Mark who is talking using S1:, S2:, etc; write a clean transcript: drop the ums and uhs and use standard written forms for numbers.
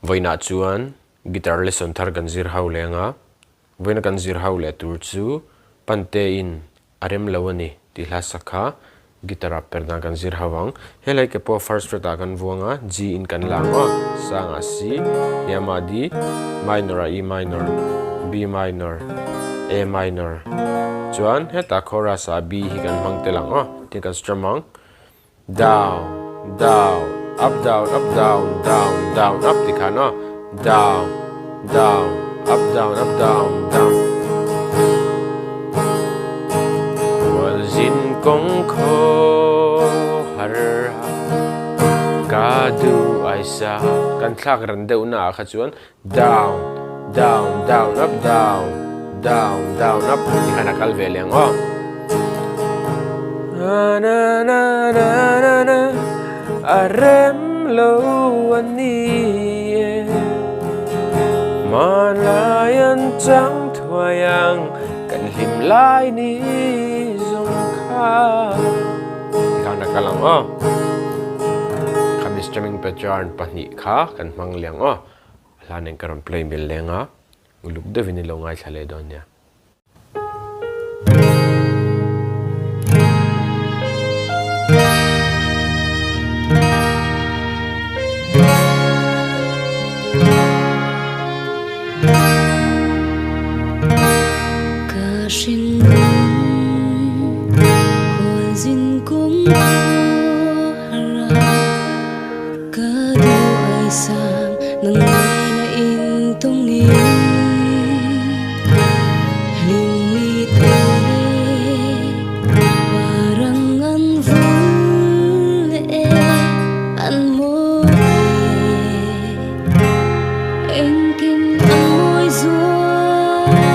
S1: Vawiinah chuan guitar lesson thar kan zir ho leng a, vawiina kan zir ho leh tur chu Pantein a rem lo a ni tih hla sak kha guitar ah per dan kan zir ho ang. Helai ke pawh first fret ah kan vuang a, G in kan la ang aw, sangah C, hniamah D, minor ah E minor, B minor, A minor. Chuan hetah chorus ah B hi kan hmang tel ang aw, tin kan strum ang. Down, down, up down, up down, down, down, up ti khan aw. Down, down, up down, up down, down. Khualzin kawng khaw har a ka duh ai sa. Kan thlak ran deuh na ah kha chuan down, down, down, up down, down, down, up ti khan a kal ve leh ang aw. Na na na na na na a rem lo a ni e. Hmanlai an chang thuai ang kan hlim lai ni zawng kha. Ti khan a kal ang aw. Khami strumming pattern pahnih kha kan hmang liang aw. A hla nen ka rawn play mil leng a, uluk deuhin i lo ngaithla leh dawn nia.
S2: Ka hringnun khualzin kawng khaw har a. Ka duh ai sang nang nena in tawngin hlim mi te parang an vul e an mawi e engkim an mawi zual nge.